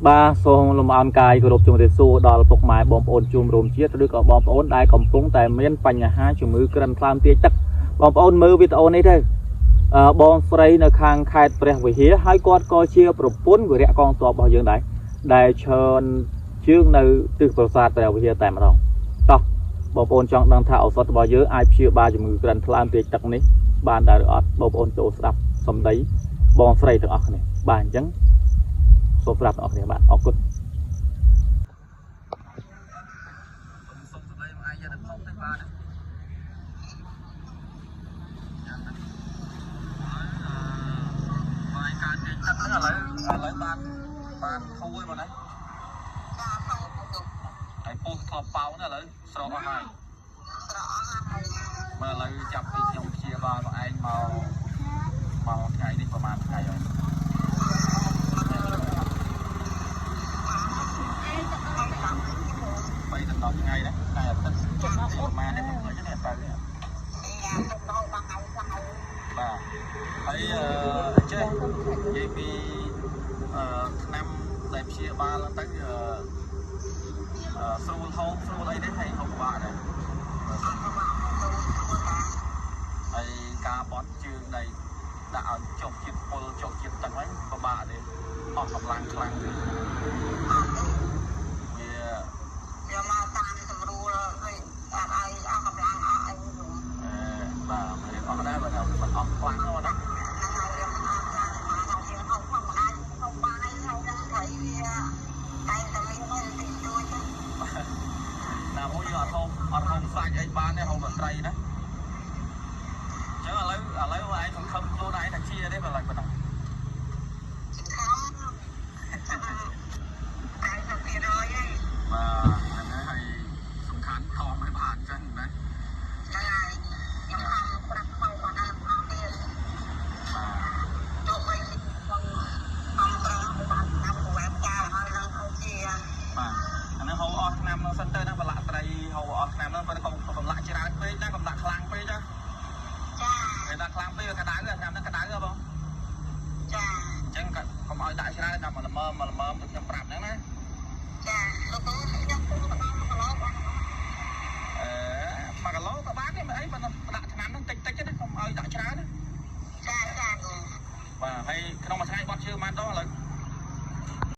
បាទសូមលំអោនកាយគោរពជំរាបសួរដល់ពុកម៉ែបងប្អូនជួមរួមជាតិឬក៏បងប្អូនដែលកំពុងតែមានបញ្ហាជំងឺក្រិនថ្លើមទាចទឹកបងប្អូនមើលវីដេអូនេះទៅបងស្រីនៅខាងខេត្តព្រះវិហារហើយគាត់ក៏ជាប្រពន្ធវីរៈកងទ័ពរបស់យើងដែរដែលឈរជើងនៅទិសប្រាសាទព្រះវិហារតែម្ដងតោះបងប្អូនចង់ដឹងថាឱសថរបស់យើងអាចព្យាបាលជំងឺក្រិនថ្លើមទាចទឹកនេះបានដែរឬអត់បងប្អូនចូលស្ដាប់សម្ដីបងស្រីទាំងអស់គ្នាបាទអញ្ចឹងសូមស្ដាប់ទាំងអស់គ្នាបាទអរគុណសូមសម្ដីមកឯងយកទៅផុសទៅបាទបងឯងកើតទាចទឹកហ្នឹងឥឡូវបានធូរហើយបងណាហើយពោះធ្លាប់ប៉ោងឥឡូវស្រកអស់ហើយមើលឥឡូវចាប់ពីខ្ញុំព្យាបាលបងឯងមកថ្ងៃនេះប្រហែលថ្ងៃហើយ3ដល់10ថ្ងៃដែរថ្ងៃអាទិត្យទីប្រហែលនេះមិនភ្លេចទេទៅនេះបាទហើយអឺចេះនិយាយពីអឺឆ្នាំដែលព្យាបាលទៅអឺស្រួលហូបស្រួលអីទេហើយហូបពិបាកដែរហើយការបត់ជើងដែលដាក់ឲ្យចុះជាតិពុលចុះជាតិទឹកហ្នឹងពិបាកទេអស់កម្លាំងខ្លាំងទេវា យកមកតាមស្រួលហើយអត់ឲ្យអស់កម្លាំងអស់អីហ្នឹង បាទរៀនអស់ដែរបើថាមិនអស់ខ្លាំងទេណា ហើយរៀនអស់ខ្លាំងមកដល់យើងហូបធម្មតាហូបបាយហូបហ្នឹងត្រីវាតែតែមានតិចតួចទៅ ណាមួយយើងអត់ហូបអត់ហូបសាច់អីបានទេហូបតែត្រីណាអញ្ចឹងឥឡូវឯងសង្ឃឹមខ្លួនឯងថាជាទេបើឡើយប៉ុណ្ណឹង